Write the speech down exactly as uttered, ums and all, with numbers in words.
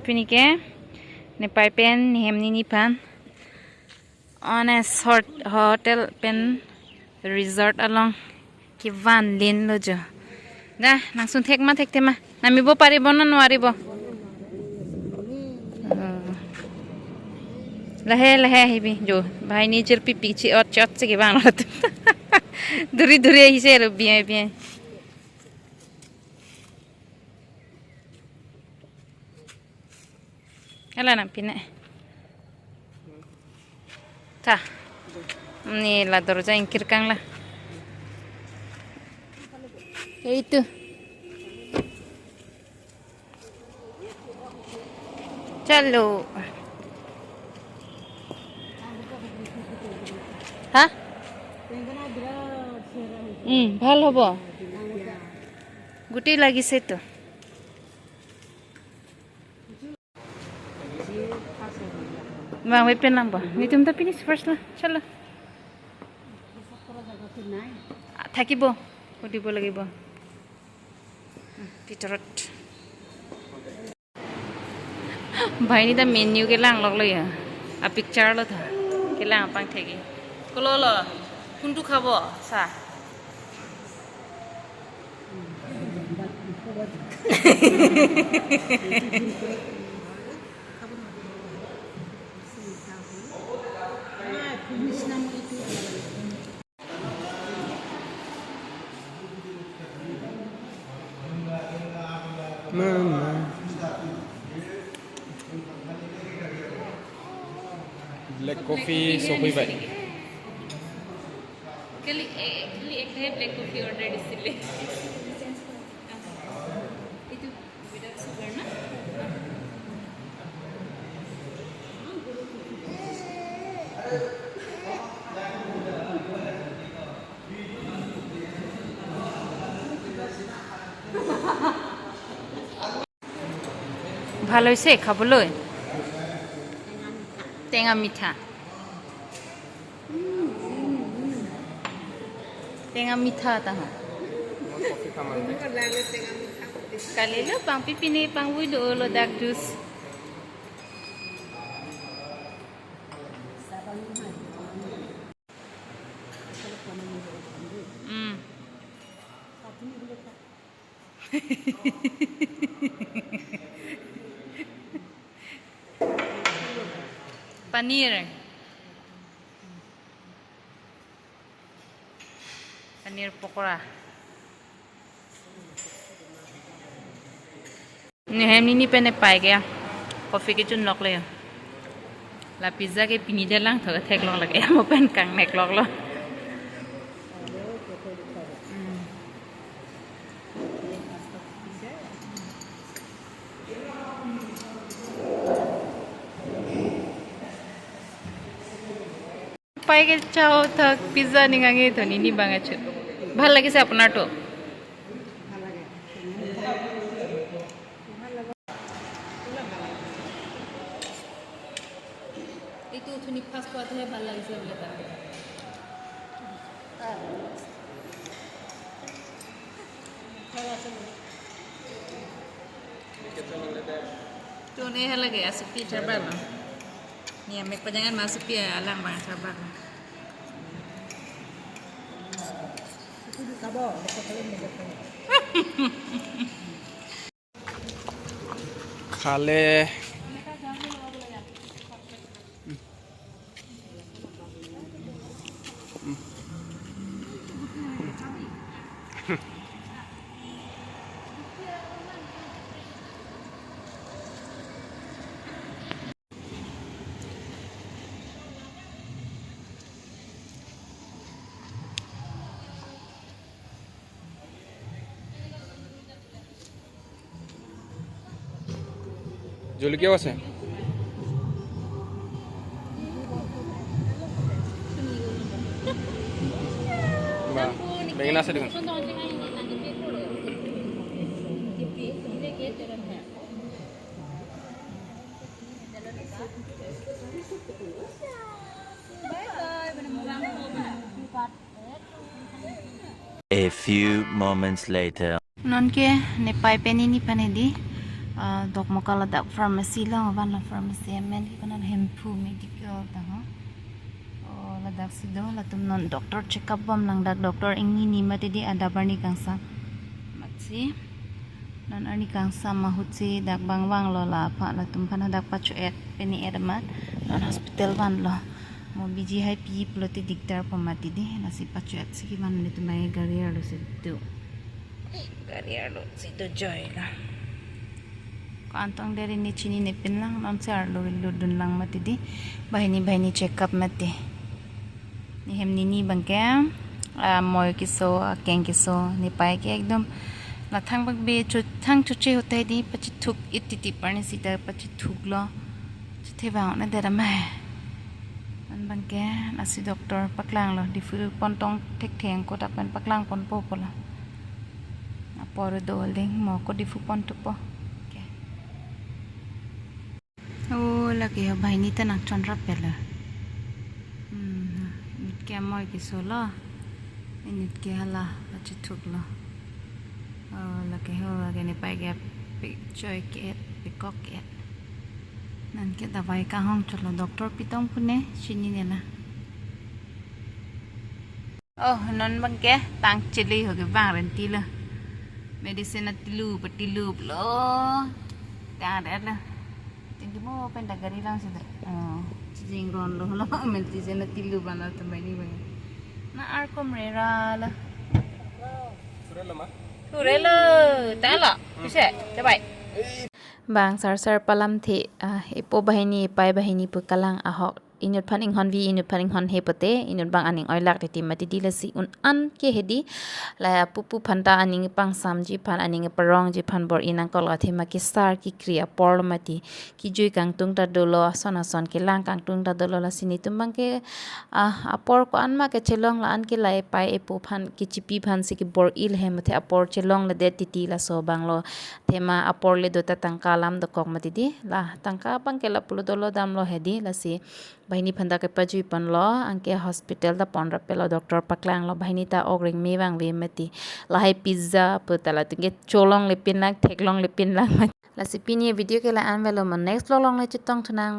Pini ke nepei pen nehem nini aphan on a short hotel pen resort along kevan len lo jo. Dah, nangsun thek ma thekthe ma. Namibo paribo na nwaribo? Oh. Lahe lahe ahibi jo. Banghini chirpi pi chi-ot chi-ot si kevang lo tu. Duri duri ahise lo biai biai. Ala nang pine. Ta. Ni la dorja ingkir kang la. Ei tu. Chalo. Ha? Hmm, bhal hobo. Guti lagise to. Bang, wait pen lang ba. Nitum ta finish first la. Chalo. Thakibo. Hudibo lagibo. Hmm, pitorot. Banghini ta menu kelang lok lo ya. A picture lo ta. Kelang apang thegi. Kolo lo. Kuntu khabo sa. Mama. Black coffee sopi bai. Kali, eh, kali ek hai black coffee order disile. Itu without sugar na? Bhal hoise khaboloi. Tenga mitha. Tenga mitha ta ha. Kalilo pangpi pine pangvoi dolo dak juice. Hmm. Paneer. Paneer pakora. Nehem nini pen nepei ke coffee kechun lok le. La pizza ke pini de lang tho theklok lake, mo pen kangnek lok lo. Hmm. Pei ke chao thak pizza ning ange to nini bang achut. Bhal lagise apunar to? Itu thuni first part hai bhal lagise bole ta. Tuni halage asopi charbak lo. Ni amek pajangan ma asopi alang bang charbak lo. Khale. জলকীয়াও আছে। বাহ, বেঙেনা আছে দেখোন। A few moments later. Non ke nepei pen nini aphan hedi, Ah, Dokmoka ladak pharmacy along vanlo, pharmacy amen ke konon Hemphu Medical ta ho. Oh, ladak si do, latum non doctor check up bom lang, dak doctor ingni ni mati di, adap arni kangsam. Matsi non arni kangsam ahut si dak bang vanglo, la aphan latum aphan hadak pacho-et, peni-et amat non hospital vanlo. Mo biji hai pi pulote dikdar po mati di, lasi pacho-et si kevan, netum abang gari arlo si do. Gari arlo si do joy la. Ko-an tong deri ne chinine pinlang, non si arlo lo dun lang mati di. Banghini banghini check up mati. Ne hem nini abangke, ah, moi keso, akeng keso, nepei ke ekdom la thang bak be cho, thang choche ahut ta di pachethuk-et titi, arni sita pachethuklo. Chethe vang na dera mai. An abangke lasi doctor paklanglo, Diphu pon tong thekthe, angko ta pen paklang ponpo pulo. Apor do ding, mo ko Diphu pon thupo. Okay. Oh, lake ho banghini ta nangchonrap pelo. Hmm, inut ke amoi kesolo. Inut ke hala pachethuklo. Oh, lake ho, lake nepei ke pe-, choi ke-et, pekok ke-et. Non ke davai kanghong cholo, doctor pi tong pu ne chinine la. Oh, non abangke tang chili ho ke bang renti lo. Medicine atilu patilu lo. Tang re lo. Tinggi mo pen dak gari lang si do. Oh, chijing ron lo lo, medicine atilu bana tumbai ni bai. Na arkom rera lo. Sure lo ma? Sure lo. Tang lo. Bisa, coba. Bang sarsar palamthe, ah, epo banghini, epei banghini pu kalang ahok inut aphan inghonvi, inut aphan inghonhe pote, inut abang aning oilak titi mati di, lasi un-an ke hedi, la apupu aphan ta aning pangsamji aphan, aning parongji aphan bor-i nangkok lo, athema kesar kekri apor lo mati, kejui kangtung ta dolo, ason ason kelang kangtung ta dolo, lasi netum abangke, ah, apor ko-an ma kechelong, la-an ke la epei epo aphan, kechipi aphan si kebor-i le hem, athe apor chelongledet titi, laso abang lo. Athema apor le do ta tangka alam dokok mati di, la tangka abangke lapulo dolo damlo hedi, lasi banghini aphan ta kepajui ponlo, anke hospital ta ponrap pelo, doctor paklanglo, banghini ta ok ring me vangve mati. Lahai pizza pu ta latum ke cholongle pinlang, theklongle pinlang mati. Lasi pini video ke la-an avelo, mo next vlog along le chetong thunang.